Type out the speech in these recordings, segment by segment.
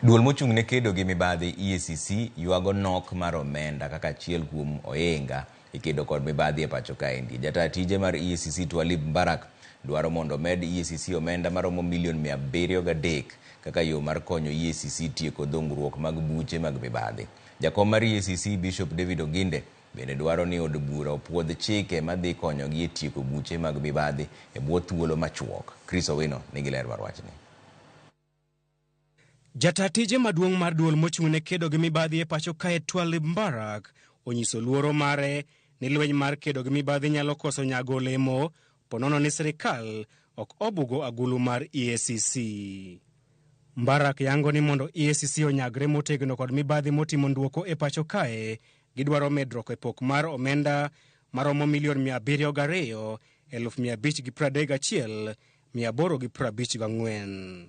Duol mochung' ne kedo gi mibadhi EACC ywago nok mar omenda kaka achiel kuom ohinga e kedo kod mibadhi e pacho kaendi. Jataa tije mar EACC Twalib Mbarak dwaro mondo omed EACC omenda maromo milion 703 kaka yo mar konyo EACC tieko dhungruok mag buche mag mibadhi. Jakom mar EACC Bishop David Oginde bende dwaro ni od bura opuodh chike madhi konyogi e tieko buche mag mibadhi e bwo thuolo machuok. Chris Owino nigi ler mar wachni. Jata tije maduong' mar duol mochung' ne kedo gi mibadhi e pacho kae Twalib Mbarak onyiso luoro mare ni lweny mar kedo gi mibadhi nyalo koso nyago olemo ponono ni sirikal ok obugo agulu mar EACC. Mbarak yango ni mondo EACC onyagre motegno kod mibadhi motimo nduoko e pacho kae, gidwaro medruok e pok mar omenda maromo milion 702,531,854.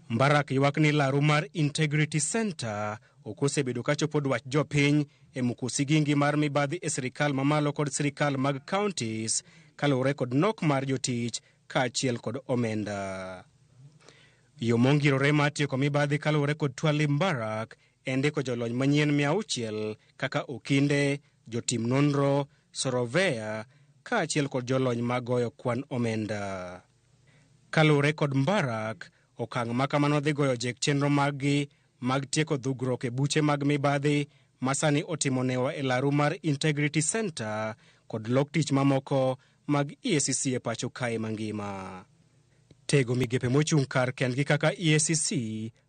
Mbarak ywak ni laru mar Integrity Center ok osebedo ka chopo dwach jopiny e muko sigingi mar mibadhi e sirikal mamalo kod sirikal mag counties kaluwore kod nok mar jotich kaachiel kod omenda. Yo mongirore mar tieko mibadhi kaluwore kod Twalib Mbarak en ndiko jolony manyien 600 kaka okinde, jotim nonro, soroveya kaachiel kod jolony mag goyo kwan omenda. Kaluwore kod Mbarak, okang' ma kamano dhi goyo jek chenro maggi mag tieko dhugruok e buche mag mibadhi ma sani otimo newa e laru mar Integrity Center kod lok tich mamoko mag EACC e pacho kae mangima. Tego migepe mochung' kar kendgi kaka EACC,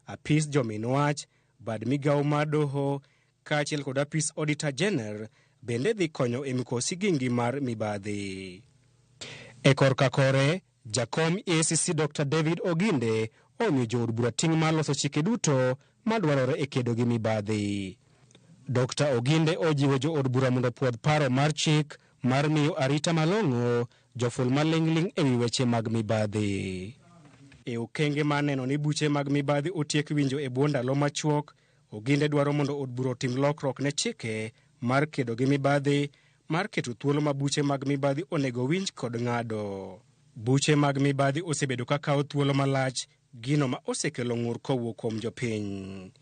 apis jomin wach, bad migawo mar doho kaachiel kod apis Auditor General bende dhi konyo e muko sigingi mar mibadhi. E korka kore, jakom EACC Dr. David Oginde omiyo jood bura ting' mar loso chike duto madwarore e kedo gi mibadhi. Dr. Oginde ojiwo jood bura mondo opuodh paro mar chik mar miyo arita malong'o joful maling'ling' e wi weche mag mibadhi. E okenge mar neno ni buche mag mibadhi otiek winjo e bwo ndalo machuok, Oginde dwaro mondo od bura otim lokruok ne chike mar kedo gi mibadhi mar keto thuolo ma buche mag mibadhi onego winj kod ng'ado. Buche mag mibadhi osebedo ka kawo thuolo malach, gino ma osekelo ng'ur kowuok kuom jopiny.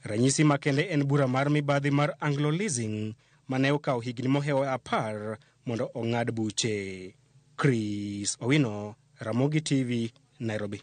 Ranyisi makende en bura mar mibadhi mar Anglo Leasing mane okawo higni mohewo 10 mondo ong'ad buche. Chris Owino, Ramogi TV, Nairobi.